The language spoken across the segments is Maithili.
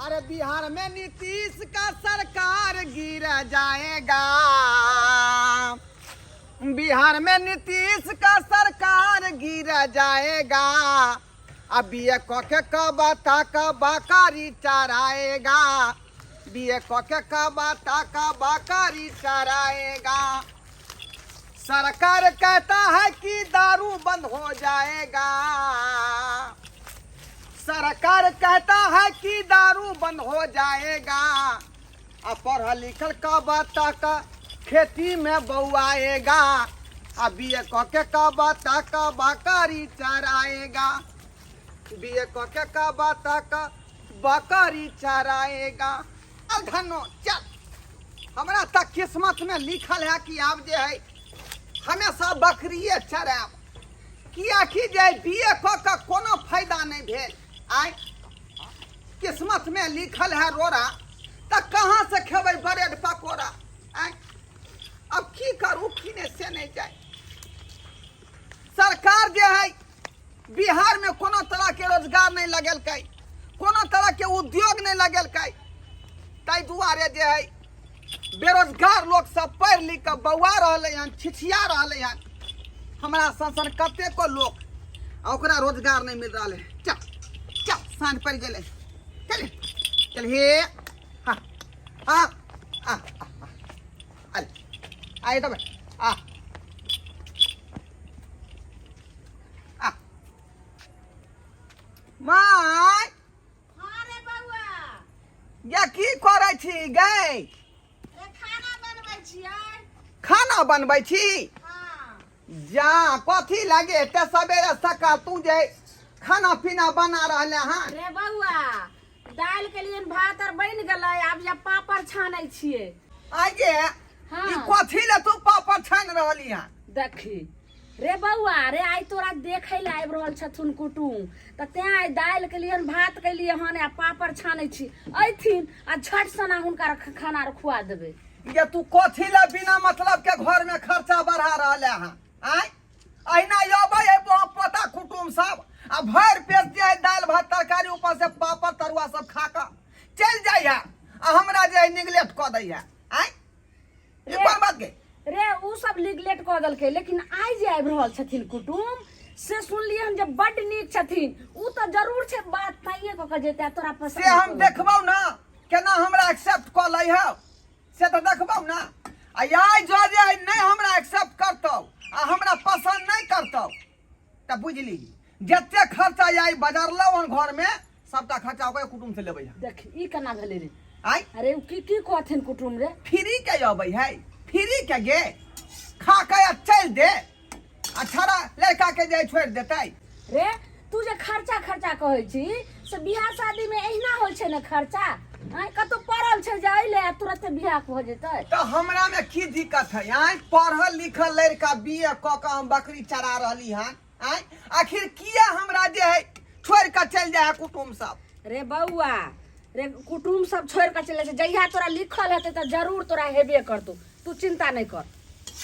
अरे बिहार में नीतीश का सरकार गिर जाएगा, बिहार में नीतीश का सरकार गिर जाएगा। अब बीए क के कब तक बकरी चराएगा, बीए क के कब तक बकरी चराएगा। सरकार कहता है कि दारू बंद हो जाएगा, सरकार कहता है कि दारू बंद हो जाएगा। आ पढ़ल लिखल कब तक खेती में बौआएगा, आ बी ए क के कब तक बकरी चराएगा, बी ए क के कब तक बकरी चराएगा। चल धनो चल, हमरा तऽ किस्मत में लिखल है कि आब जे है हमेशा बकरिए चरायब, कियाकि जे बी ए कऽ कऽ कोनो फायदा नहि भेल। आइ किस्मत में लिखल है रोड़ा, तऽ कहाँ से खेबै ब्रेड पकौड़ा। आइ अब की करू की नहि से नहि जाय। सरकार जे है बिहार में कोनो तरह के रोजगार नहीं लगेलकै, कोनो तरह के उद्योग नहीं लगेलकै, ताहि दुआरे जे है बेरोजगार लोग सब पढ़ि लिख कऽ बौआ रहलै हन, छिछिया रहलै हन। हमरा सन सन कतेको लोक आ ओकरा रोजगार नहीं मिल रहल है। चल चल, साँझ पड़ि गेलै, चल चल हे हाँ आ आ आ आइ तब आ आ माय। हाँ रे बउआ। या की करै छी गै? रे खाना बनबै छियै। खाना बनबै छी? हाँ। जा कथी लागे एते सवेरे सकाल तू जे खाना पीना बना रहले हन? रे बउआ दालि के लिए भात आर बनि गेलै, आब जे पापड़ छानै छियै। आगे हाँ। ई कथी ले तू पापड़ छानि रहली हन? देखी रे बौआ रे, आइ तोरा देखै लए आबि रहल छथुन कुटुम, तऽ तें आइ दालि केलियै हन, भात केलियै हन आ पापड़ छानै छी। अयथिन आ झट सना हुनका खाना आर खुआ देबै। ये तू कथी ले बिना मतलब के घर में खर्चा बढ़ा रहले हन? आय अहिना अबै है पोता कुटुम सब आ भरि पेट जे है दालि भात तरकारी ऊपर से पापड़ तरुआ सब खा कऽ चलि जाइ है आ हमरा जे है निगलेक्ट कऽ दै है। आय ई कोन बात के? रे उ सब निगलेक्ट कऽ देलकै, लेकिन आइ जे आबि रहल छथिन कुटुम से सुनलियै हन जे बड्ड नीक छथिन। उ तऽ जरूर छै बात तैये कऽ के जेतै आ तोरा पसंद से हम कऽ देखबौ ना केना हमरा एक्सेप्ट कऽ लै हौ, से तऽ देखबौ ना। आ आइ जँ जे आइ नहि हमरा एक्सेप्ट करतौ आ हमरा पसंद नहि करतौ तऽ बुझली जते खर्चा आइ बजरलौ हन घर में सबटा खर्चा ओकरे कुटुम से लेबै हम। देख ई केना भेलै रे? आइ अरे उ की की कहथिन कुटुम रे? फ्री के अबै है, फ्री के गे खा के आ चलि दे आ छड़ा लड़का के जे छोड़ि देतै। रे तू जे खर्चा खर्चा कहै छी से बियाह शादी में एहिना होइ छै ने खर्चा? आँय कतौ पड़ल छै जे अइले आ तुरते बियाह भऽ जेतै? तऽ हमरा में की दिक्कत है? आँय पढ़ल लिखल लड़का बी ए कऽ कऽ हम बकरी चरा रहली हन, आँय आखिर किया हमरा जे है छोड़ि कऽ चलि जाइ है कुटुम सब? रे बौआ रे, कुटुम सब छोड़ि कऽ चलि जाइ छै, जहिया तोरा लिखल हेतै तऽ जरूर तोरा हेबे करतौ, तू चिंता नहि कर।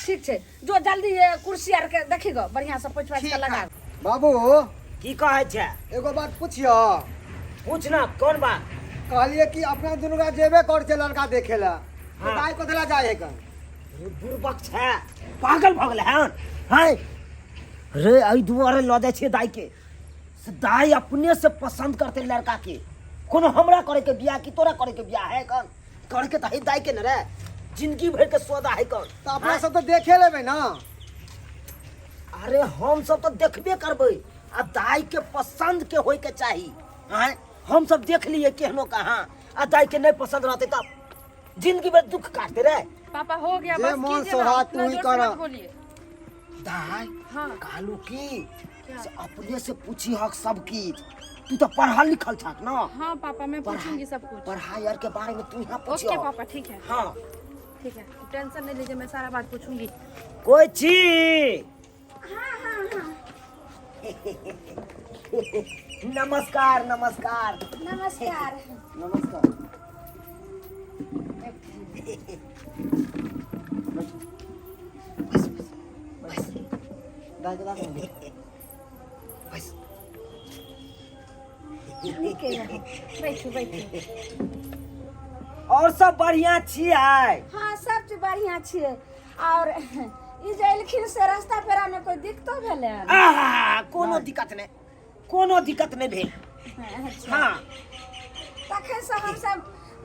ठीक छै, जो जल्दी ये कुर्सी आर के देखी गो बढ़िया से पोछि पाछि के ठीक लगा। है। बाबू की कहै छै? एगो बात पुछियो। पूछ ना, कोन बात? कहलिए कि अपना दुनू का जेबे कर छै लड़का देखे ला, तो हाँ। दाई कथी ला जाए है कन? रे बुड़बक छै, पागल भऽ गेलै हन? हैं रे, एहि दुआरे लऽ जाइ छियै दाई के से दाई अपने से पसंद करते लड़का के। कोनो हमरा करे के बियाह की तोरा करे के बियाह है कन? करे के तऽ है दाई के न रे, जिंदगी भर के सौदा है कन। तो अपना सब तो देखे लेबै ना। अरे हम सब तो देखबे करबै आ दाई के पसंद के होय के चाही। आँय हम सब देख लिए केहनो कहाँ आ दाई के नहीं पसंद रहते तब जिंदगी भर दुख काटते रहे। पापा हो गया जे बस मन कीजिए ना, सोहा उतना तू ही जोर से कर। मत बोलिए। दाई हाँ। कहलू की से अपने से पूछी हक सब किछ, तू तो पढ़ल लिखल छक ना। हाँ पापा मैं पूछूंगी सब कुछ। पढ़ाई आर के बारे में तू यहाँ पूछी। ओके पापा ठीक है। हाँ ठीक है, टेंशन नहीं लीजिए, मैं सारा बात पूछूंगी। कोई छी? नमस्कार नमस्कार। नमस्कार। नमस्कार। बस बस बस दादा बस। नीके रहू, बैठू बैठू। और सब बढ़िया छियै? हाँ, सब चीज बढ़िया छियै। और ई जे एलखिन से रास्ता पेरा में कोई दिक्कतो भेलै? आहा, कोनो दिक्कत नहि, कोनो दिक्कत नहि भेल। अच्छा। हाँ। तखन से हमसब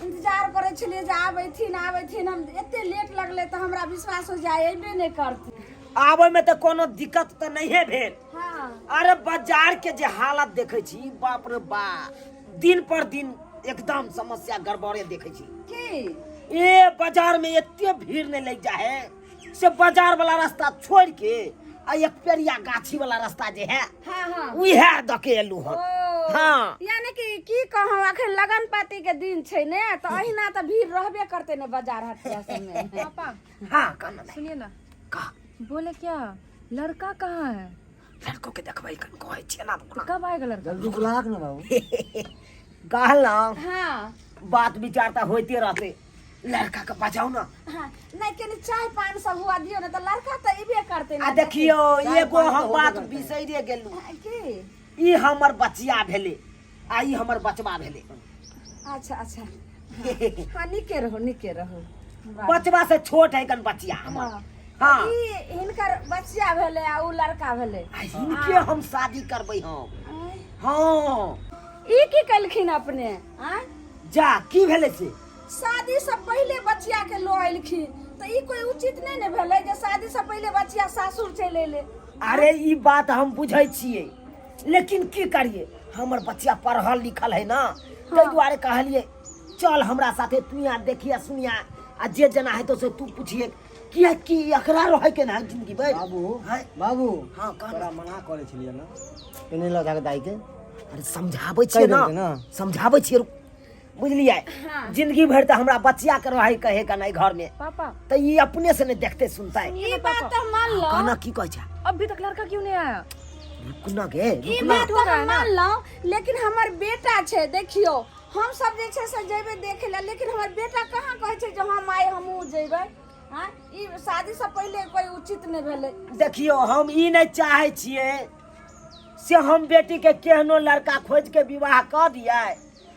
इंतजार करै छलियै जे आबैथिन आबैथिन, हम एते लेट लगलै तऽ हमरा विश्वास हो जाय अयबे नहि करथिन। आबैमे तऽ कोनो दिक्कत तऽ नहिए भेल। हाँ। अरे बाजार के जे हालत देखै छी, बाप रे बा, दिन पर दिन एकदम समस्या गड़बड़े देखै छी। की? ए बाजार में एते भीड़ नहीं लग जा है से बाजार वाला रास्ता छोड़ के आ एक पेरिया गाछी वाला रास्ता जे है, हाँ हाँ, उहे दऽ के एलू हन। ओ, हाँ। यानी कि की कहूँ, अखन लगन पाती के दिन छै ने, तऽ अहिना तऽ भीड़ रहबे करते ने बाजार हटिया सब में। पापा। हाँ, कहना नहीं। सुनिए ना। का? बोले क्या, लड़का कहाँ है? लड़को के देखबै कन कहै छियै ना। तो कब आएगा लड़का? जल्दी बुलाक ना बाबू। कहलहुँ। हाँ। बात विचार तऽ होइते रहतै, लड़का के बजाउ ना। हाँ, नहीं, कनी चाय पान सब हुआ दियो ना, तऽ लड़का तऽ एबे करते आ ना। देखियो, चाय एगो पान तऽ हम होबे बात करतै। बिसैरे गेलू। हाँ, की? ई हमर बचिया भेलै आ ई हमर बचबा भेलै। अच्छा अच्छा, हाँ, नीके रहो, नीके रहो। बचबा से छोट है कन बचिया हमर। हाँ। हाँ। ई हिनकर बचिया भेलै आ उ लड़का भेलै। आ हिनके हम शादी करबै हम। आँय, हाँ। ई की केलखिन अपने? आँय? जा, की भेलै से? शादी से पहिले बचिया के लऽ एलखिन तऽ ई कोई उचित नहि ने भेलै जे शादी से पहिले बचिया सासुर चलि एलै। अरे ई बात हम बुझै छियै, लेकिन की करिए, हमर बचिया पढ़ल लिखल है ना, ताहि दुआरे कहलियै चल हमरा साथे, तू यहाँ देखिए सुनिया आ जे जना हेतौ से तू पूछिए, किया कि एकरा रहै के ना जिंदगी भरि। बाबू। हैं? बाबू। हाँ, कह ना। तोरा मना करै छलियै ना कि नहि लऽ जाके दाई के। अरे समझाबै छियै कहि ना। देलकै ना। समझाबै छियै, रुक। बुझलियै? हाँ। जिंदगी भरि तऽ हमरा बचिया के रहै कहे के नहीं घर में। पापा। तऽ ई अपने से नहीं देखते सुनते। ई बात तऽ मान लो। कहना की कहै छै? अभी तक लड़का क्यों नहीं आया? रुक ना गे, ई रुक ना। बात तऽ हम मान लौ, लेकिन हमर बेटा छै, देखियौ, हम सब जे छै से जेबै देखै लए, लेकिन हमर बेटा कहाँ कहै छै जे हम आइ हमहूँ जेबै। आँय, ई शादी से पहिले कोई उचित नहि भेलै। देखियौ, हम ई नहि चाहै छियै से हम बेटी के केहनो लड़का खोज के विवाह कऽ दियै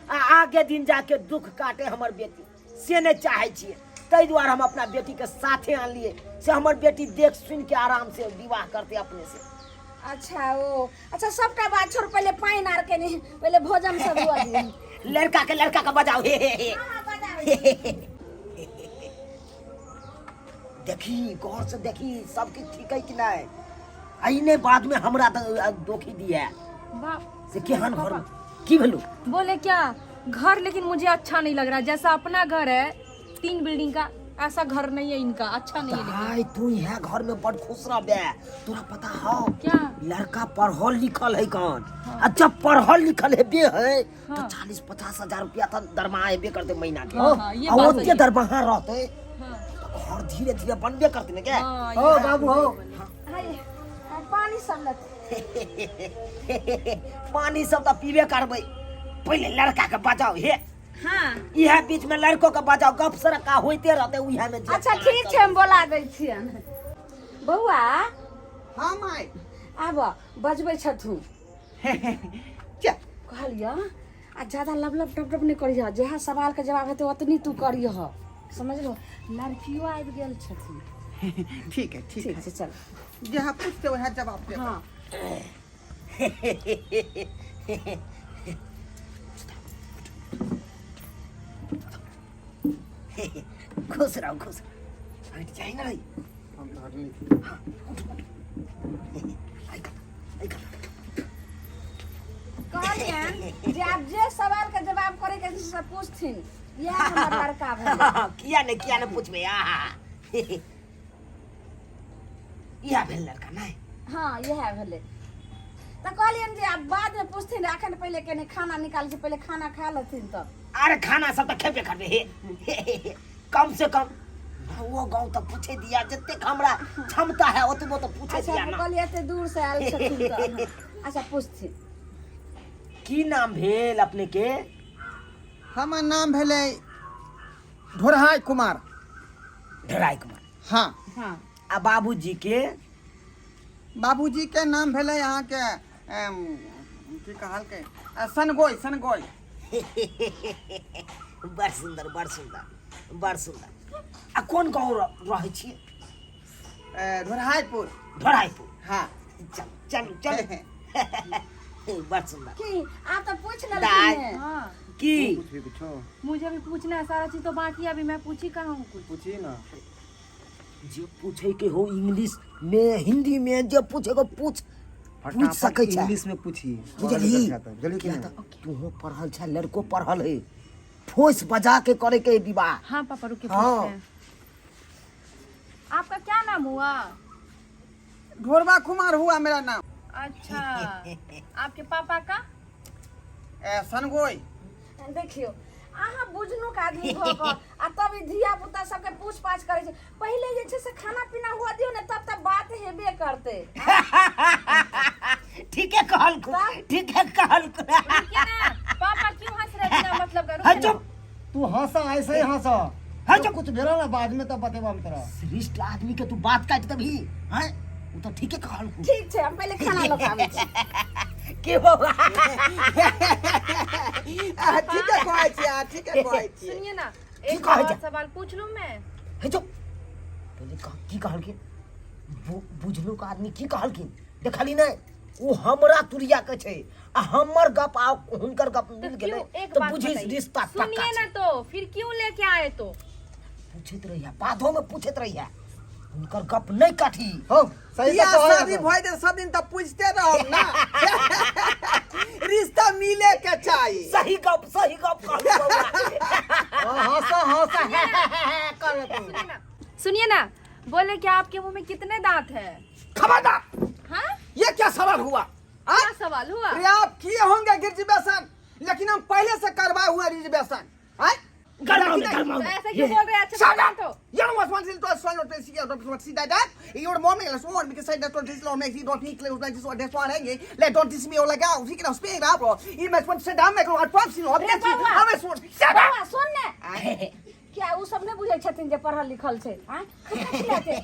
आ आगे दिन जाके दुख काटे हमर बेटी, से नहि चाहै छियै। ताहि दुआरे हम अपना बेटी के साथे आनलियै से हमर बेटी देख सुन के आराम से विवाह करते अपने से। अच्छा, ओ अच्छा, सबटा बात छोड़, पहिले पानि आर के नहीं, पहिले भोजन सब हुआ दियौ। लड़का के, लड़का के बजाओ। हे हे हे। हाँ, बजाबै छी। देखी, गौर से देखी, सब किछु ठीक है कि नहीं। आ ई नहि बाद में हमरा दोखी दिए बाप से केहन घर में। की भेलू? बोले क्या, घर लेकिन मुझे अच्छा नहीं लग रहा। जैसा अपना घर है 3 बिल्डिंग का, ऐसा घर नहीं है इनका, अच्छा नहीं है लेकिन। भाई, तू यहाँ घर में बड़ खुश रहबे। तोरा पता हो? क्या? लड़का पढ़ल लिखल है कौन, आ जब पढ़ल लिखल हेबे है तो हाँ। 40-50 हजार रुपया तो दरमाहा हेबे करते महीना के। हाँ, हाँ, ये आ बात ओते सही है। दरमाहा रहते हाँ। तो घर धीरे धीरे बनबे करते ने के। हाँ, हो ये बाबू हो। हाय, पानी सब लत। पानी सब तो पीबे करबै, पहिले लड़का के बजाओ हे। हाँ। इहे बीच में लड़को के बजाओ, गप सरक्का होइते रहते उहे में। अच्छा ठीक छै, हम बोला दै छियनि। बौआ। हाँ माय। आब बजबै छथुन। चल। कहलियऽ आ ज्यादा लब लब टप टप नहि करिह, जएह सवालके जवाब हेतै ओतनी तू करिह, समझलो? लड़कियो आबि गेल छथिन। ठीक है, ठीक। ठीक छै, चल। जहाँ पूछते वहाँ जवाब दे। हाँ। खुश रहो, खुश रहो। हट जाइ ना रे। हम तो हटली। आई कत, आई कत। कहलियनि जे आब जे सवालके जवाब करे के छै से पूछथिन। इएह हमर लड़का भेलै। किया ने, किया ने पूछबै। आहा, इएह भेल लड़का नहि? हाँ, इएह भेलै। तऽ कहलियनि जे आब बादमे पूछथिन, अखन पहिले कनि खाना निकाल छै, पहिले खाना खा लेथिन तऽ। अरे खाना सब तऽ खेबे करबै हे। हे, हे, हे। कम से कम वो गाँव तऽ पूछे दिया, जतेक हमरा क्षमता है ओतबो तऽ पूछे अच्छा दिया ना। कहलियै एते दूर से आयल छथिन तऽ। अच्छा, पूछथिन। की नाम भेल अपने के? हमर नाम भेलै ढोरहाय कुमार। ढोरहाय कुमार? हाँ। हाँ। आ बाबूजी के? बाबूजी के नाम भेलै अहाँके की कहलकै आ, सनगोइ सनगोइ। बड़ सुन्दर, बड़ सुन्दर, बड़ सुन्दर। आ कोन गाँव रहै छियै? ढोरहाइपुर। ढोरहाइपुर? हाँ। चल चल चल, बड़ सुन्दर। की आप तो पूछ दाई। लेलखिन हैं। हाँ। की पूछ भी कुछो? मुझे अभी पूछना है, सारा चीज तो बाकी है, अभी मैं पूछी कहाँ हूँ कुछ? पूछी ना। जे पूछे के हो इंग्लिश में, हिंदी में, जे पूछे के पूछ पूछ फटाफट सकै छै। इंग्लिश में पूछी। बुझलही? बुझलही कि किया नहीं? तऽ तूहो पढ़ल छै, लड़को पढ़ल है, ठोस बजा के करे के है विवाह। हाँ पापा, रुकिए। हाँ। पूछते हैं, आपका क्या नाम हुआ? ढोरबा कुमार हुआ मेरा नाम। अच्छा, आपके पापा का? सनगोइ। देखियौ, अहाँ बुझनुक आदमी भऽ कऽ आ तब ई धिया पुता सबके पूछ पाछ करै छै। पहिले जे छै से खाना पीना हुआ दियौ ने, तब तब बात हेबे करतै। ठीके कहलखुन, ठीके कहलखुन। रुकिए ना पापा, क्यों हंस रहे बिना मतलब का? हाँ, रुकिए ना। चुप। तू हंसा, ऐसे ही हंसा। हाँ, जो चुप। कुछ भेला ना बाद में तब बतेबा हम तोरा। श्रेष्ठ आदमी के तू बात काटि देबही हैं? ओ तऽ ठीके कहलखुन। ठीक छै, हम पहिले खाना लऽ कऽ आबै छी। के बौआ? आ, ठीके कहै छियै, आ, ठीके कहै छियै। सुनिए ना, की एक कहै और छै? सवाल पूछ लूं मैं? हे चुप, पहिले कह की कहलखिन। बुझलुक आदमी की कहलखिन देखली नहि? ओ हमरा तुरिया के छै आ हमर गप आ हुनकर गप तो मिल गेलै क्यों, एक तऽ बात बुझी बताइए। रिश्ता पक्का सुनिए ना छै। तो फिर क्यों लेके आए? तो पूछैत रहिया, बाधो में पूछैत रहिया, हुनकर गप नहि काटी। हो सही। बियाह तो शादी भऽ जेतै सब दिन तऽ पूछते रहब ना, रिश्ता मिले के चाही। सही गप, सही गप कहलु बौआ। हंसा हंसा कर तू। सुनिए ना, सुनिए ना, बोले कि आपके मुंह में कितने दांत है? खबरदार! हाँ। ये क्या सवाल हुआ? आ? क्या सवाल हुआ? अरे आप किए होंगे ग्रेजुएशन, लेकिन हम पहले से करवाए हुए रिजर्वेशन आए। गरमाउ ने, गरमाउ तो ने। ऐसा क्यों बोल रहे हैं? अच्छा Shut बोल up! तो You know what's one little one little see don't see that that your mom is one because I don't this law makes you don't think like this one, that's one hanging let don't this me all like out he can speak up bro he must want to sit down make a promise you know रे बौआ। I'm a shut up. बौआ सुन ने, क्या उ सब नहि बुझै छथिन जे पढ़ल लिखल छै? आँय, कथी लए के?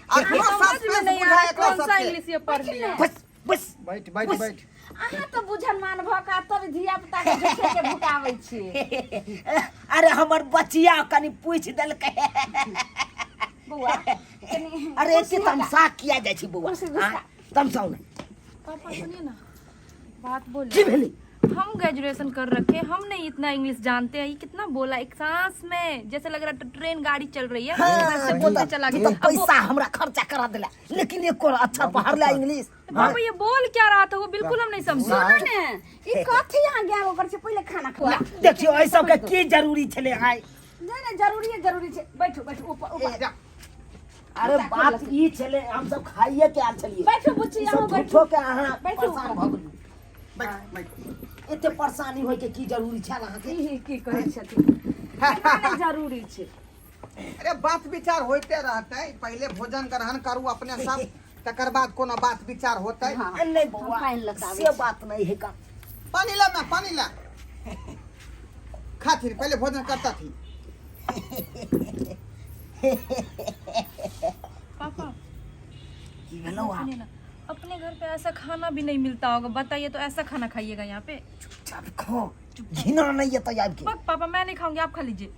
अखनो समझ में सस्पेंस नहीं आ बुझाय रहा एकरा कौन सा सबके। इंग्लिश ये पढ़ लिया। बस बस। बैठ बैठ बैठ। अहाँ तऽ बुझन मान भऽ कऽ तब धिया पुता के झूठे के भुकाबै छियै। अरे हमर बचिया कनि पूछि देलकै। बौआ कनि अरे एते कुर्सी हटा। तमसा किया जाइ छी बौआ? कुर्सी घुसा। आँय, तमसाउ ने। पापा सुनिए ना, बात बोले। की भेलै? हम ग्रेजुएशन कर रखे, हम नहीं इतना इंग्लिश जानते हैं, ये कितना बोला एक सांस में, जैसे लग रहा है ट्रेन गाड़ी चल रही है वैसे बोलते चला तू गया। तऽ अब वो- पैसा हमरा खर्चा करा देला, लेकिन एको अच्छा पढ़ला इंग्लिश। पापा ये बोल क्या रहा था वो बिल्कुल हम नहीं समझे। सुनू ने, ई कथी अहाँ ज्ञान कर छै? पहिले खाना खुआ। देखियौ, एहि सबके की जरूरी छलै आइ? नहि नहि, जरूरी है, जरूरी छै। बैठू बैठू, ऊपर ऊपर। जा। अरे बात ई छलै, हम सब खाइए के आयल छलियै। बैठू बुच्ची, ई सब अहूँ बैठू। झूठो के अहाँ बैठू। परेशान भऽ गेलू। बैठ बैठ। एते परेशानी होय के की जरूरी छल अहाँके? की की कहै छथिन, एना नहि जरूरी छै। अरे बात विचार होते रहते, पहिले भोजन ग्रहण करू अपने सब, तकर बाद कोनो बात विचार होते। हाँ। नहीं बौआ, हम पानि लऽ कऽ आबै से छी। बात नहीं है का। पानी ला मैं, पानी ला खातिर, पहले भोजन करता थी। पापा की भेलौ आब? सुनिए ना, अपने घर पे ऐसा खाना भी नहीं मिलता होगा, बताइए, तो ऐसा खाना खाइएगा यहाँ पे? चुपचाप खो, घिना नहीं एतै आबि के। बक पापा, मैं नहीं खाऊंगी, आप खा लीजिए।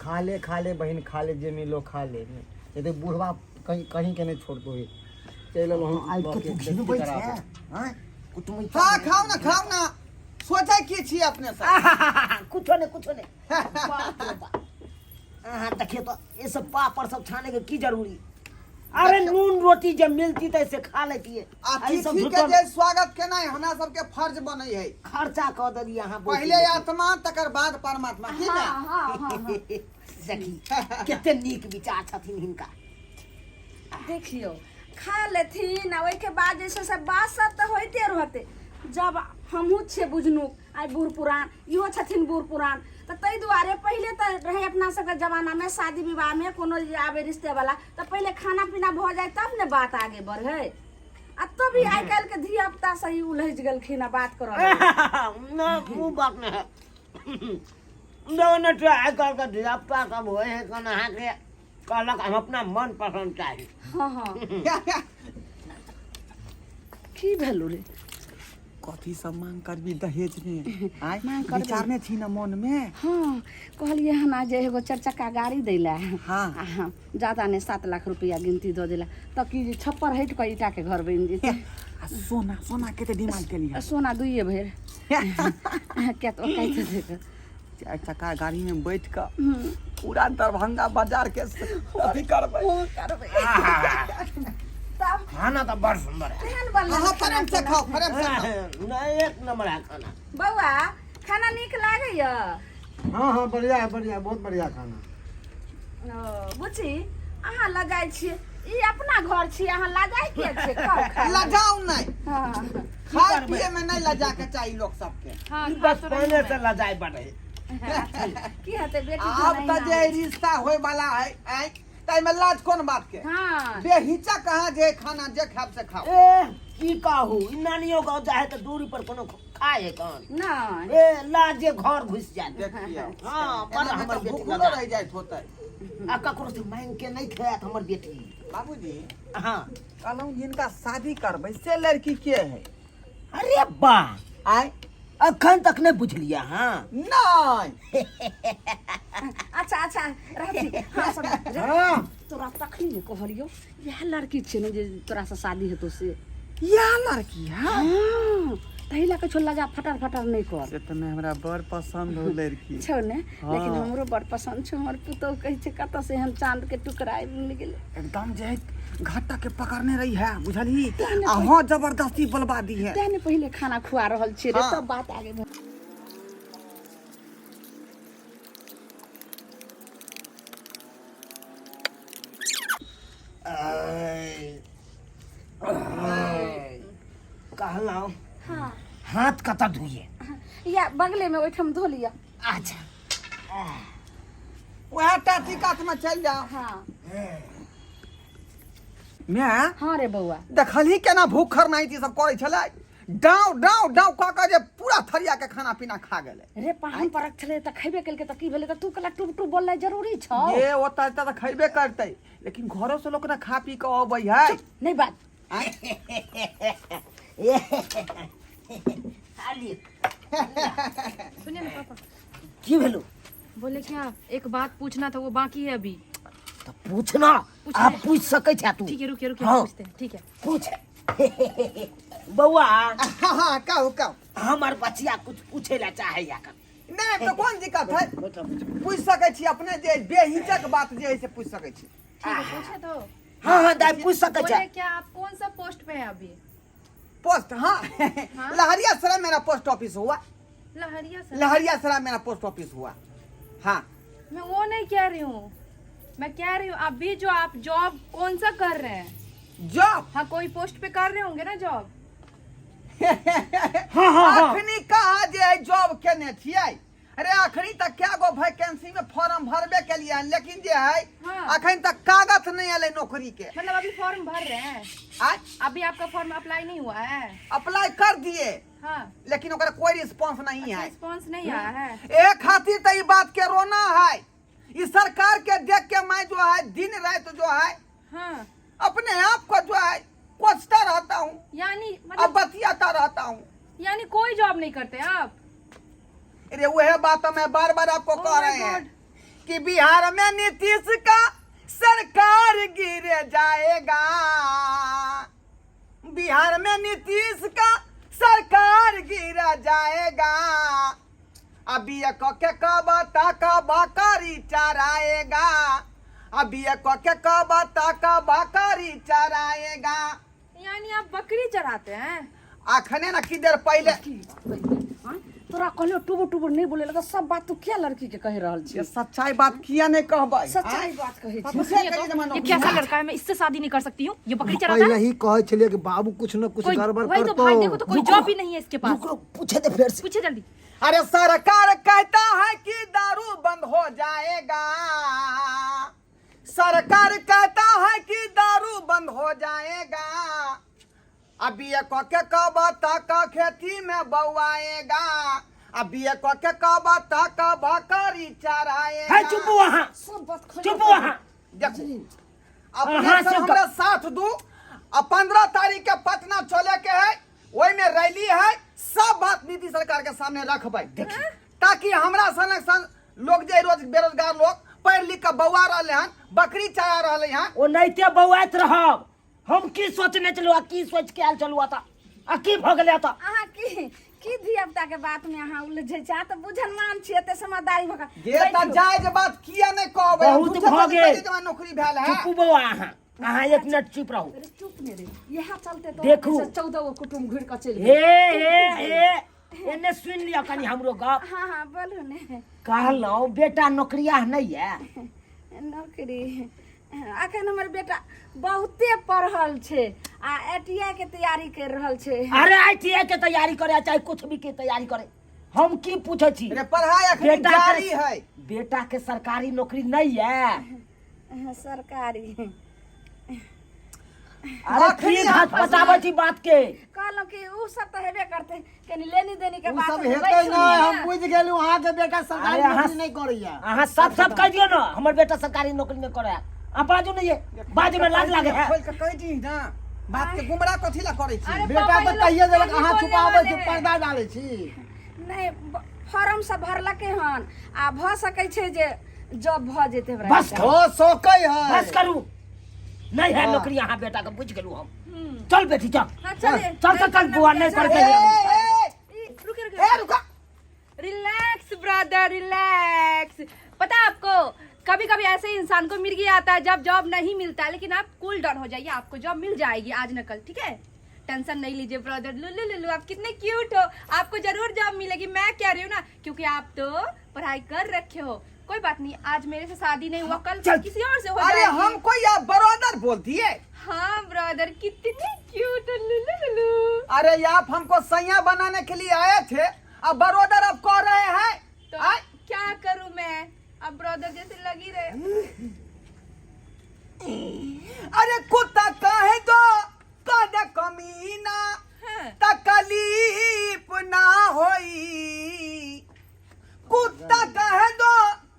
खा ले, खा ले बहिन, खा ले, जे मिलो खा ले। ये तो बूढ़वा कहीं कहीं के नहीं छोड़ दो, चल हम आबि के तू घिनबै छै आँय कुटुम्ब? हाँ, खाओ ना, खाओ ना, सोचे की छी अपने सब? कुछो नहीं, कुछो नहीं। बाप रे बाप, अहाँ देखियो तो ये सब पापड़ सब छाने के की जरूरी? अरे नून रोटी जब मिलती तो ऐसे खा लेती है। अतिथि के जे स्वागत केनाइ हमरा सबके फर्ज बनै है। खर्चा कऽ देलियै अहाँ बहुत। पहिले आत्मा तकर बाद परमात्मा, की ने? हाँ हाँ हाँ हाँ। देखी, कते नीक विचार छथिन हिनका। देखियौ, खा लेथिन आ ओहिके बाद जे छै से बात सब तऽ होइते रहतै। जब हमहूँ छियै बुझनुक, आइ बूढ़ पुरान, इहो छथिन बूढ़ पुरान, तऽ ताहि दुआरे पहिले तऽ रहै अपना सबके जमानामे शादी विवाहमे कोनो जे आबै रिश्तेवला तऽ पहिले खाना पीना भऽ जाइ तब ने बात आगे बढ़ै। आ तब भी आइ काल्हिके धिया पुता सही उलझि गेलखिन आ बात करऽ लगलखिन। नहि, ओ बात नहि है। नहि, आइ काल्हिके धिया पुता सब होइ है कन अहाँके कहलक हम अपना मन पसन्द चाही। हँ हँ, की भेलौ रे? कथी सब मांग करबी दहेज में आय? मांग करबै। विचारने छी न मन में? हाँ, कहलियै हन आ जे एगो चारि चक्का गाड़ी दै लए। हाँ। आ हाँ, ज्यादा नहि, 7 लाख रुपया गिनती दऽ देला तऽ की जे छप्पर हटि कऽ ईटाके घर बनि जेतै। आ सोना, सोना कते डिमांड केली? सोना दुइए भरि किया तऽ ओ कहि देतै। चारि चक्का गाड़ी में बैठ कऽ पूरा दरभंगा बाजार के अथी करबै। ओ करबै तब। खाना तऽ बड़ सुंदर है। केहन बनलै? अहाँ प्रेम से खाओ, प्रेम से खाओ। नहीं, एक नंबर है खाना। बौआ, खाना नीक लागैया? हाँ हाँ, बढ़िया है, बढ़िया, बहुत बढ़िया खाना। ओ, बुच्ची, अहाँ लजाइ छियै, ई अपना घर छी, अहाँ लजाइ किया छियै? खाउ, खाउ। लजाउ नहीं। हाँ। खाय पिए में नहीं लजा के चाहिए लोग सबके। हाँ। ई खा तो रही बचपने हूँ से मैं। लजाए बड़े। की हेतै बेटी? आब तऽ जे रिश्ता होय वाला है आय, ताहिमे लाज कोन बात के? हाँ। बेहिचक अहाँ जे खाना जे खायब से खाओ। ए, की कहू, ई नानियो गाँव जाए तऽ दूरी पर कोनो खाए है कौन? नहि। ए, लाजे घर घुस जाए। देखियौ। हाँ, बड़ एना में हमर तऽ बेटी भूखलो लजा रहि जाइत होतै। आ ककरो से मांग के नहीं खायत हमर बेटी। बाबूजी। हाँ। कहलहुँ जिनका शादी करबै से लड़की के है? अरे वाह! आय? अखन तक नहीं बुझलियै? हाँ। नहीं। अच्छा अच्छा, रहती। हाँ, सब रे, हाँ। तोरा तखनी ने कहलियौ, इएह लड़की छै ने जे तोरासँ शादी हेतौ से। यह लड़की है? हाँ, ताहि लए कऽ छौ लजा फटर फटर नहि कर। से तऽ नहि, हमरा बड़ पसंद हो लड़की। छौ ने? लेकिन हमरो बड़ पसंद छौ। हमर पुतहु कहै छै, कतऽ से एहन चाँद के टुकड़ा आबि मिल गेलै। एकदम जे है घाटा के पकड़ने रही है, बुझलही? आ हाँ, जबरदस्ती बोलबा दी है। तें ने पहिले खाना खुआ रहल छियै रे। हाँ। तब बात आगे बढ़। कहलहुँ, हाँ। हाथ कतऽ धोइए? या बगले में ओहिठाम धो लिअ। अच्छा। वएह टाटी कात में चलि जाओ। हाँ। मैं हाँ रे बौआ। देखलही केना भूखर नहीं थी सब करै छलै, डाव डाव डाव कऽ कऽ जे पूरा थरिया के खाना पीना खा गेलै। रे, पाहुन परक छलै तऽ खैबे केलकै, तऽ की भेलै? तऽ तू कहला टुब टुब बोलनाइ जरूरी छौ? ये ओतऽ एतऽ तऽ खैबे करतै, लेकिन घरो से लोक ने खा पी कऽ अबै है। नहि बात। खाली। सुनिए ना पापा। की भेलो? बोले क्या, एक बात पूछना था, वो बाकी है अभी। तऽ पूछना, आप पूछ सकै छै तू। ठीक है, रुकिए रुकिए। हाँ। पूछते हैं, ठीक है। पूछ बौआ। हाँ हाँ, कहू कहू। हमर बचिया कुछ पूछे ला चाहैया कर। नहि तऽ कोन दिक्कत है, पूछि सकै छी अपने, जे बेहिचक बात जे है से पूछि सकै छी। ठीक है, पूछे तो। हाँ हाँ दाई, पूछ सकै बोले छै। क्या, आप कौन सा पोस्ट पे हैं अभी? पोस्ट? हाँ, लहरिया सराय मेरा पोस्ट ऑफिस हुआ। लहरिया सर? लहरिया सराय मेरा पोस्ट ऑफिस हुआ, हाँ। मैं वो नहीं कह रही हूँ, मैं कह रही हूँ अभी जो आप जॉब कौन सा कर रहे हैं? जॉब? हाँ, कोई पोस्ट पे कर रहे होंगे ना जॉब। हाँ हाँ हाँ। अखनी कहाँ जे है जॉब केने छियै अरे, अखनी तक क्या गो वैकेंसी में फॉर्म भरबे के लिए, लेकिन जे है अखन तक कागज नहीं एलै नौकरी के। मतलब अभी फॉर्म भर रहे हैं? आज अभी आपका फॉर्म अप्लाई नहीं हुआ है? अप्लाई कर दिए। लेकिन ओकरा कोई रिस्पॉन्स नहीं है। रिस्पॉन्स नहीं आया है। ए खातिर तो ई बात के रोना है, इस सरकार के देख के मैं जो है दिन रात जो है अपने आप को जो है कोसता रहता हूँ। यानी अब मतलब बतियाता रहता हूँ। यानी कोई जॉब नहीं करते आप? अरे, वह बात तो मैं बार बार आपको Oh कह my रहे हैं God. कि बिहार में नीतीश का सरकार गिर जाएगा, बिहार में नीतीश का सरकार गिर जाएगा, अभी ये क के कब तक बकरी चराएगा, अभी ये क के कब तक बकरी चराएगा। यानी आप बकरी चराते हैं? अखने ना की देर पहले। हाँ? तोरा कहलियो टुबु टुबु नहीं बोले तऽ सब बात तू किया लड़की के कहि रहल छी? ये सच्चाई बात किया नहीं कहबै? सच्चाई बात कहै छी। पूछे करी जे ये कैसा लड़का है, मैं इससे शादी नहीं कर सकती हूँ, ये बकरी चराता पहले है। ही कहै छलियै कि बाबू कुछ न कुछ कोई गड़बड़ वही तो करतौ। भाई, देखो तो कोई जॉब भी नहीं है इसके पास। रुक रुक, पूछे दे फिर से। पूछे जल्दी। अरे, सरकार कहता है कि दारू बंद हो जाएगा, सरकार कहता है कि दारू बंद हो जाएगा, अभी ये क के कब तक खेती में बउआएगा, अभी ये क के कब तक बकरी चराएगा। है, चुप वहाँ। सब बात खोल। चुप वहाँ। देखो, अपने हाँ, सब से हमरा साथ दू आ 15 तारीख के पटना चले के है। ओहिमे रैली है, सब बात नीतीश सरकार के सामने रखबै ताकि हमरा सनक सन लोग जे रोज बेरोजगार लोग पढ़ लिख के बौआ रहले हन, बकरी चरा रहले हन। ओनाहिते बौआइत रहब। हम की सोचने छलहुँ आ की सोच के आयल छलहुँ एतऽ आ की भऽ गेलै एतऽ। अहाँ की की धिया पुता के बात में अहाँ उलझै छी? अहाँ तऽ बुझनमान छी, एते समझदारी भऽ कऽ जे तऽ बैठू। जायज बात किया नहि कहबै? हम बहुत झूठे भऽ बात गेल। कहै छी जे नौकरी भेल है। चुपू बौआ, अहाँ अहाँ एक मिनट चुप रहू। अरे चुप ने रे, इएह चलते तो देखू। 14 गो कुटुम्ब घुरि कऽ चलि हे गेल। हे हे, एने सुनि लिअ कनि हमरो गप। हाँ हाँ, बोलू ने। कहलहुँ बेटा नौकरिया नहि यऽ? नौकरी अखन हमर बेटा बहुते पढ़ल छै आ एटीआई के तैयारी कर रहल छै। अरे आईटीआई के तैयारी करे चाहे कुछ भी के तैयारी करे, हम की पूछे छी? रे पढ़ाई अखन बेटा जारी के है। बेटा के सरकारी नौकरी नहीं है? सरकारी अरे अखनी की घात पचाबै छी बात के? कहलहुँ कि उ सब तऽ हेबे करतै, कनि लेनी देनी के उ बात सब हेतै, हेतै बैसू नहि, ने। हम बुझि गेलहुँ अहाँके बेटा सरकारी अरे अहाँ- नौकरी नहि करैया। अहाँ सब सब कह दियौ ने हमर बेटा सरकारी नौकरी नहि करे। अहाँ बाजू ने, ये बाजू में लाज लागे है। खोल के कहि दी ना बात के, गुमराह कथी ला करै छी? अरे बेटा पापा, तऽ ये लोग कहिए देलक, नहीं अहाँ बोलने छुपाबै वाले छी, हैं। पर्दा डालै छी। नहि, फॉर्म सब भरलकै हन आ भऽ सकै छै जे जॉब भऽ जेतै हमरा बस बेटा। करू। हो सकै है। बस करू, नहीं है हाँ। नौकरी अहाँ बेटा के, बुझ गेलहुँ हम। चल बेटी चल। हाँ चलिए। चल चल चल बुआ नहीं ए, करके। ए, रुके रुके। ए, रुका। Relax brother relax. पता है आपको कभी कभी ऐसे ही इंसान को मिर्गी आता है जब जॉब नहीं मिलता है, लेकिन आप कूल डाउन हो जाइए, आपको जॉब मिल जाएगी आज न कल, ठीक है? टेंशन नहीं लीजिए ब्रदर। लुलु लुलु, आप कितने क्यूट हो, आपको जरूर जॉब मिलेगी, मैं कह रही हूँ ना, क्योंकि आप तो पढ़ाई कर रखे हो। कोई बात नहीं, आज मेरे से शादी नहीं हुआ, कल चल। किसी और से हो अरे जाएगी। हमको या ब्रदर बोल दिए? हाँ ब्रदर, कितने क्यूट हो, लुलु लुलु। अरे आप हमको सैया बनाने के लिए आए थे, अब ब्रदर अब कह रहे हैं। तो आय? क्या करूँ मैं, अब ब्रदर जैसे लग ही रहे। अरे कुत्ता कहे दो कद कमीना, हाँ। तकलीफ ना होई। कुत्ता कहे दो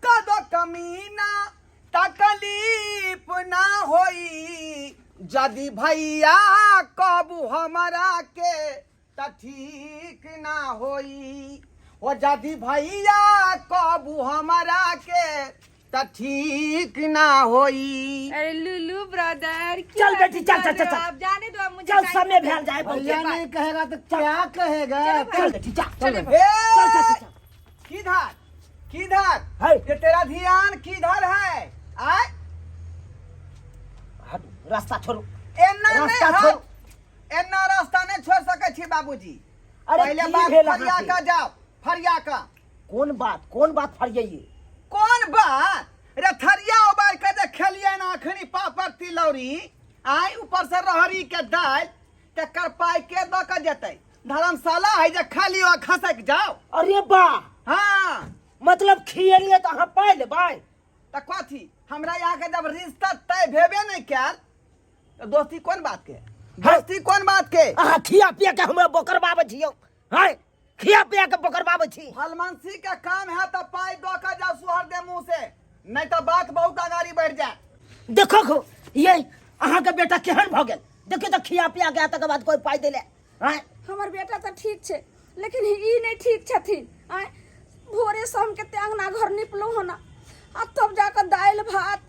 कद कमीना तकलीफ ना होई, यदि भैया कहबू हमरा के त ठीक ना होई। ओ यदि भैया कहबू हमरा के त ठीक ना होई। अरे लुलु ब्रदर, चल बेटी, चल, चल, चल, चल। आप जाने दो, अब मुझे चल टाइम समय भेल जाए बहुत। भैया नहीं कहेगा तो क्या कहेगा? चल बेटी चल। चले। ए, चल चल चल, चल। किधर किधर है। ये तेरा ध्यान किधर है? आय हटू, रास्ता छोड़ू। एना नहीं रास्ता हट। छोड़। एना रास्ता नहीं छोड़ सके छी बाबूजी। अरे पहले की बात भेल फरिया अहाँके? का जाओ, फरिया का। कोन बात, कोन बात फरियाइए? कोन बात रे? थरिया उबार के जे खेलिए ना अखनी पापड़ तिलौरी, आय ऊपर से रहरी के दाल, तकर पाई के द के जेतै? धर्मशाला है जे खाली आ खसक जाओ। अरे वाह। हाँ। मतलब खियलिए तऽ अहाँ पाइ लेबै? तऽ कथी, हमरा यहाँ के जब रिश्ता तय भेबे नहीं कैल तऽ दोस्ती कोन बात के? दोस्ती कोन बात के? अहाँ खिया पिया के हमरा बोकरबाबै छियौ हैं, खिया पिया के बोकरबाबै छी। हलमंसी के काम है तो पाई दो के जाओ सुहर दे मुंह से, नहीं तो बात बहुत अगाड़ी बढ़ जाए। देखो खो ये अहाँ के बेटा केहन भऽ गेल, देखियौ तऽ खिया पिया के तकर बाद कोई पाइ देले हैं। हमर बेटा तऽ ठीक छै, लेकिन ई नहि ठीक छथिन। आँय, भोरे से हम कते अंगना घर निपलहुँ हन आ तब जाकऽ दालि भात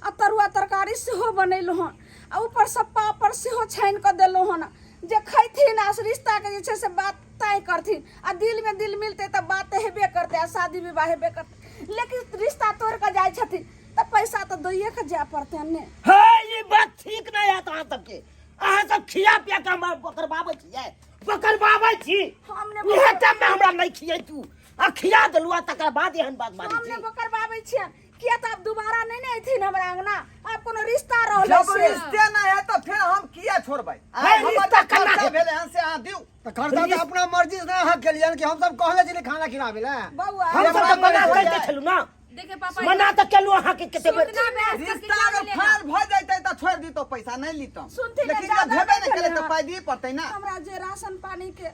आ तरुआ तरकारी सेहो बनेलहुँ हन आ ऊपरसँ पापड़ सेहो छानि कऽ देलहुँ हन जे खैथिन आ रिश्ताके जे छै से बात तय करथिन आ दिलमे दिल मिलतै तऽ बात हेबे करतै आ शादी विवाह हेबे करतै, लेकिन रिश्ता तोड़ि कऽ जाइ छथिन तऽ पैसा तऽ दैए कऽ जाय पड़तनि ने। हे, ई बात ठीक नहि हैत अहाँ सबके। अहाँ सब खिया पिया के हमरा बकरबाबै छियै, बकरबाबै छी। हम ने इहे टाइम में हमरा नहि खियै तू आ खिया देलु आ तकर बाद एहन बात बाजै हम ने छी। बकरबाबै छियनि किया तऽ आब दोबारा नहि ने अयथिन हमरा अंगना, आब कोनो रिश्ता रहलै जब से। रिश्ते नहीं है तो फिर हम किया छोड़बै? है, आय, हमर रिश्ता जे केना खर्चा हेतै? भेलै हन से अहाँ दियौ। तऽ खर्चा तऽ अपना मर्जी से अहाँ केलियन कि हमसब कहने छलियै खाना खिलाबै लए? बौआ, हम सब तऽ मना करिते छलु ना। देखिए पापा, मना तऽ केलु अहाँ के कते बेर। सुनना बहस करके रिश्ता क्या अगर मिलेगा? फाल भऽ जैतै तऽ छोड़ि दितौ, पैसा नहि लितौ, सुनथिन ने, लेकिन जब जादा भेबे नहि नहि केलै भेलै तऽ हन। पाइ दिअ पड़तै ना। हमरा जे राशन पानी के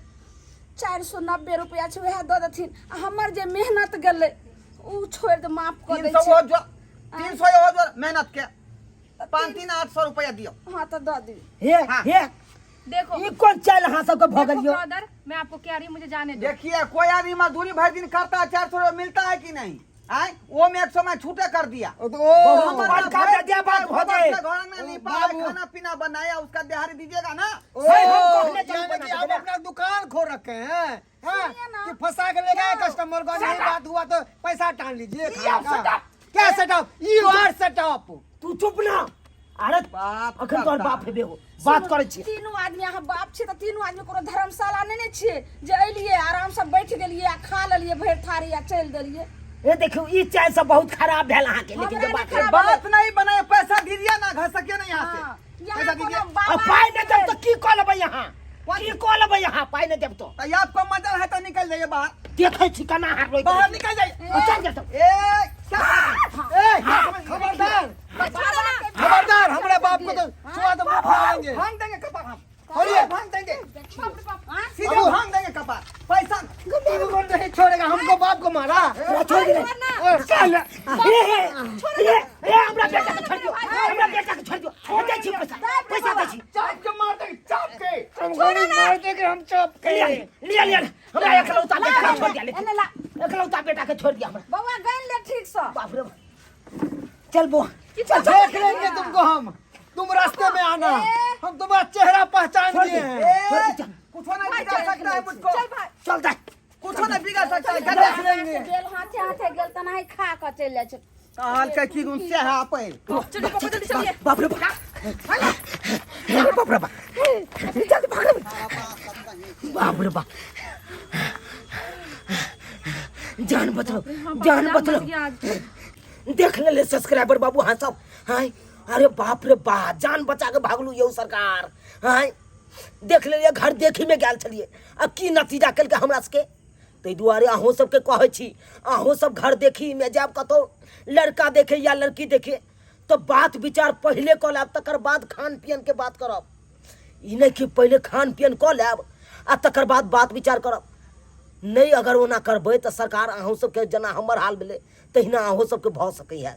490 रुपया छै वएह दऽ देथिन आ हमर जे मेहनत गेलै ओ छोड़ि दे, माफ कऽ तीन दै सौ छी। हो जो, 300 हो जो मेहनत के, पाँच तीन 800 रुपया दियौ। हाँ तऽ दऽ दियौ। हे हाँ। हे, देखो ई कोन चाल अहाँ सबके भऽ देखो गेल यौ ब्रदर, मैं आपको कह रही हूँ, मुझे जाने दो। देखिए, कोई आदमी मजदूरी भर दिन करता है, 400 रुपये मिलता है कि नहीं? आए वो में 100 में छूटे कर दिया। ओ तो ओ बहुत बड़का बेटा बात भऽ गेल। घर में लिपा है, बाबू। खाना पीना बनाया, उसका दिहाड़ी दीजिएगा ना। ओ, सही हम कहने चलू यानी बना कि आप देबै। अपना दुकान खोल रखे हैं, हाँ? सुनिए ना। कि फंसा के ले गए कस्टमर को, नहीं बात हुआ तो पैसा टान लीजिए ये खाने का। setup। क्या सेटअप? You R setup. तू चुप ना। अरे बात अखन तोहर करता। बाप हेबे हो, बात करै छी। तीनू आदमी अहाँ बाप छी तऽ तीनू आदमी कोनो धर्मशाला नहि ने छियै जे एलियै आरामसँ बैठ गेलियै आ खा लेलियै भरि थारी आ चलि देलियै। ए देखियौ, ई चाय सब बहुत खराब भेल अहाँके, लेकिन जे हमरा बात नहि खराब बात नहीं बनाए, पैसा दीजिए ना, घर सके नहीं यहाँ से। हाँ, यहाँ पैसा कोनो दीजिए। बाबा आ पाइ नहि देब तऽ की कऽ लेबै अहाँ? की कऽ लेबै अहाँ पाइ नहि देब तऽ? तो आपको मजा है तो निकल जाइए बाहर। देखै छी केना हार रोइ बाहर निकल जाइए। चल जेतौ। ए क्या? ए खबरदार, खबरदार, हमारे बाप को तो छुआ तो मुंह फाड़ेंगे। भांग देंगे कपार हम। छोड़िए। भांग देंगे, हाँ? सीधे भांग देंगे कपार। पैसा तुमको नहीं छोड़ेगा, हमको बाप को मारा। तोरा छोड़ दे। ए, चल। ए ए ए ए, हमरा बेटा के छोड़ दियो, हमरा बेटा के छोड़ दियो। हम दै छी पैसा, पैसा दै छी। चाप के मार देंगे, चाप के। हमको नहीं मार देंगे, हम चौप के। लिया लिया लिया, हमरा एकलौता बेटा के छोड़ दिया। एने ला। एकलौता बेटा के छोड़ दिया हमरा। बौआ गनि ले ठीकसँ। बाप रे बाप। चल बौआ। देख लेंगे तुमको हम, तुम रास्ते में आना, हम तुम्हारा चेहरा पहचान छोड़ लिए दे। हैं। छोड़ दे, चल। कुछ नहीं बिगाड़ सकता है मुझको। चल भाई। चल जा। कुछ नहीं बिगाड़ सकता है। देख लेंगे। गेल हाथे हाथे गेल तऽ नहि खा कऽ चलि जाइ छै। कहल के की गुस्से है आप? चलिए पापा, जल्दी चलिए। बाप रे बाप, अरे बाप रे बाप, जल्दी भाग रे। बाप रे बाप, जान बचलो, जान बचलो। बच गया आज। देख ले सब्सक्राइबर बाबू। हाँ सब हाँ, अरे बाप रे बा, जान बचा के भागलू यौ सरकार। हाँ देख लेलियै, घर देखी में गेल छलियै आ की नतीजा केलकै हमरा सबके। ताहि दुआरे अहूँ सबके कहै छी, अहूँ सब घर देखी में जायब कतहु लड़का देखे या लड़की देखे तऽ बात विचार पहिले कऽ लेब, तकर बाद खान पियन के बात करब। ई नहि कि पहिले खान पियन कऽ लेब आ तकर बाद बात विचार करब। नहि, अगर ओना करबै तऽ सरकार अहूँ सबके जेना हमर हाल भेलै तहिना अहूँ सबके भऽ सकैए।